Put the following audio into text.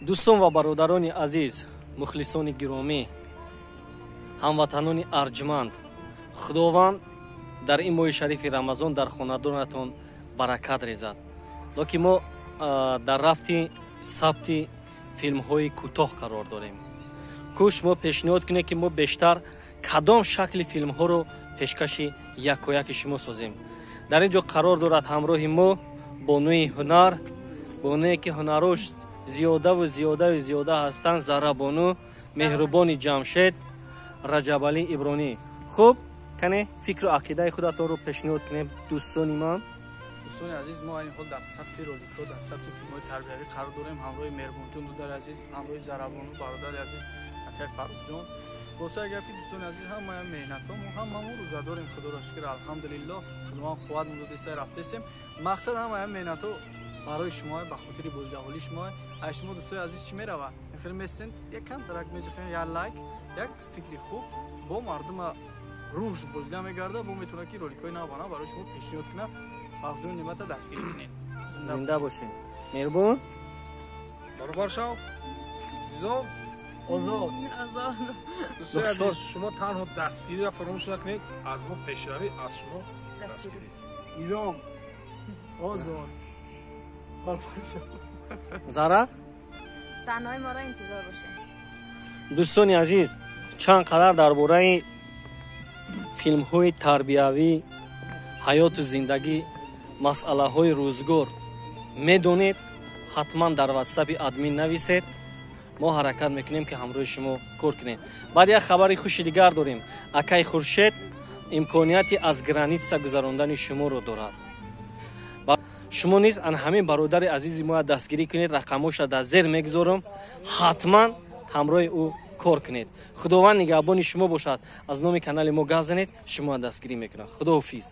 Дӯстон ва бародарони азиз, мухлисони гиромӣ, ҳамватанони арҷманд, Худованд дар ин моҳи шарифи Рамазон дар хонадонатон баракат резад. Локин мо дар рафти сабти филмҳои кӯтоҳ қарор дорем. Кӯш мо пешниҳод кунед, ки мо бештар кадом шакли филмҳоро пешкаши якояки шумо созем. Дар ин ҷо қарор дорад ҳамроҳи мо бонуи ҳунар, бонуе ки ҳунарош зиёдаву зиёдаву зиёда ҳастанд, Заррабону Меҳрубони Ҷамшед Раҷабалӣ Ибронӣ. Хуб, кане фикру ақидаи худатонро пешниҳод кунем, дӯстони ман. Дӯстони азиз, мо айни ҳол дар сабти роликҳо, дар сабти филмҳои тарбиявӣ қарор дорем ҳамроҳи Меҳрубонҷон, додари азиз, ҳамроҳи Заррабону, бародари азиз, акай Фаррухҷон. Хулоса гапи, дӯстони азиз, ҳамаи меҳнатҳо, мо ҳамамо рӯза дорем, Худоро шукр, алҳамдулиллоҳ, Худованд қувват додеса, рафтесем. Мақсад, ҳамаи меҳнатҳо барои шумо, ба хотири болидаҳолии шумо. Аз шумо, дӯстои азиз, чӣ мерава? Хеле месен, як камтарак меҷихем, як лайк, як фикри хуб бо мардума рӯҳш болида мегарда, бо метавонад, ки роликҳои навбанав барои шумо пешниҳод кунад. Фаррухҷон Немата дастгирӣ кунед. Зинда бошед. Меҳрубон. Баробар шав, Низом. Озод. Озод. Дӯстои азиз, шумо танҳо дастгириро фаромӯш накунед. Аз мо пешравӣ, аз шумо дастгирӣ. Низом, озод. Зара. Саҳнаҳои моро интизор бошед. Дӯстони азиз, чанд қадар дар бораи филмҳои тарбиявӣ, ҳаёту зиндагӣ, масъалаҳои рӯзгор медонед, ҳатман дар ватсапи админ нависед. Мо ҳаракат мекунем, ки ҳамроҳи шумо кор кунем. Баъд як хабари хуши дигар дорем: акай Хуршед имконияти аз граница гузарондани шуморо дорад. Шумо низ ан ҳамин бародари азизи моя дастгирӣ кунед. Рақамҳоша дар зер мегузорам, ҳатман ҳамроҳи ӯ кор кунед. Худованд нигаҳбони шумо бошад. Аз номи канали мо гап занед, шумо дастгирӣ мекунад. Худоҳофиз.